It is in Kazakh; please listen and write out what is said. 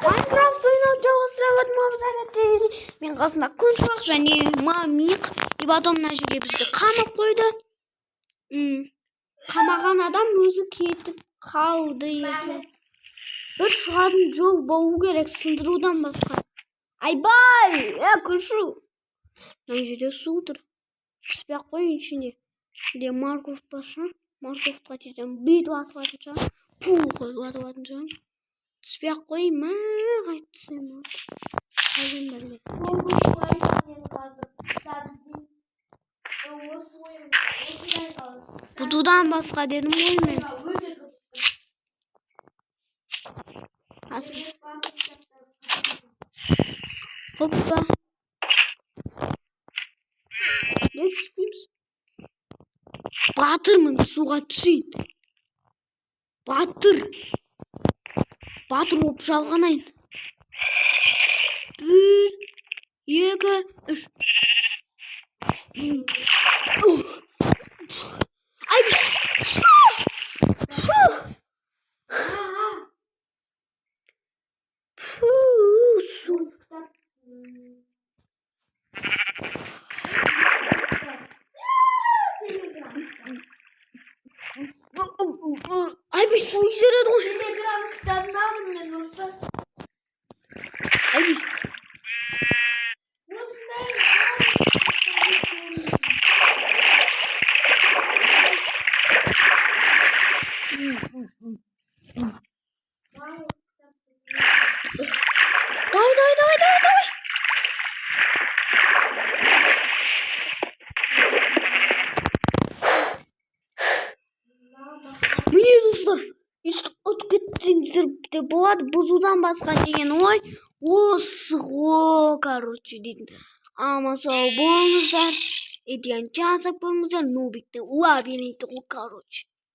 Майнкрафт ойнауды жалғастырып. Мен қасымда Күншуақ және Мамик деп адам мына жерге бізді қамап қойды. Қамаған адам өзі кетіп қалды екен. Бір шығатын жол болу керек сындырудан басқа. Айбай, Күншу. Мына жерде су тұр. Түспей ақ қояйын ішіне. Де морковь бар шығар. Морковьқа тисем бүйтіп атып алатын шығар. Пу қойып атып алатын шығар. Түспей ақ қояйын ма? Қайтып түсемін. Қайдан бәле. Бұзудан басқа дедім ғой мен. Хоппа. Не түспейміз? Батырмын, суға түсейін. Батыр. Батыр болып жалғанайын. 1, 2, 3. Ай! Фу, су. Айбай, су итереді ғой. Телеграм кітабын алдым мен, достар. Айбай. Осындай. Давай, давай, давай, давай, давай. Міне, достар, өйстіп ұтып кетсеңіздер де болады бұзудан басқа деген ой осы ғой, короче, дейтін. Аман сау болыңыздар. Идеяны жасап көріңіздер. Нубиктің лабиринті ғой, короче.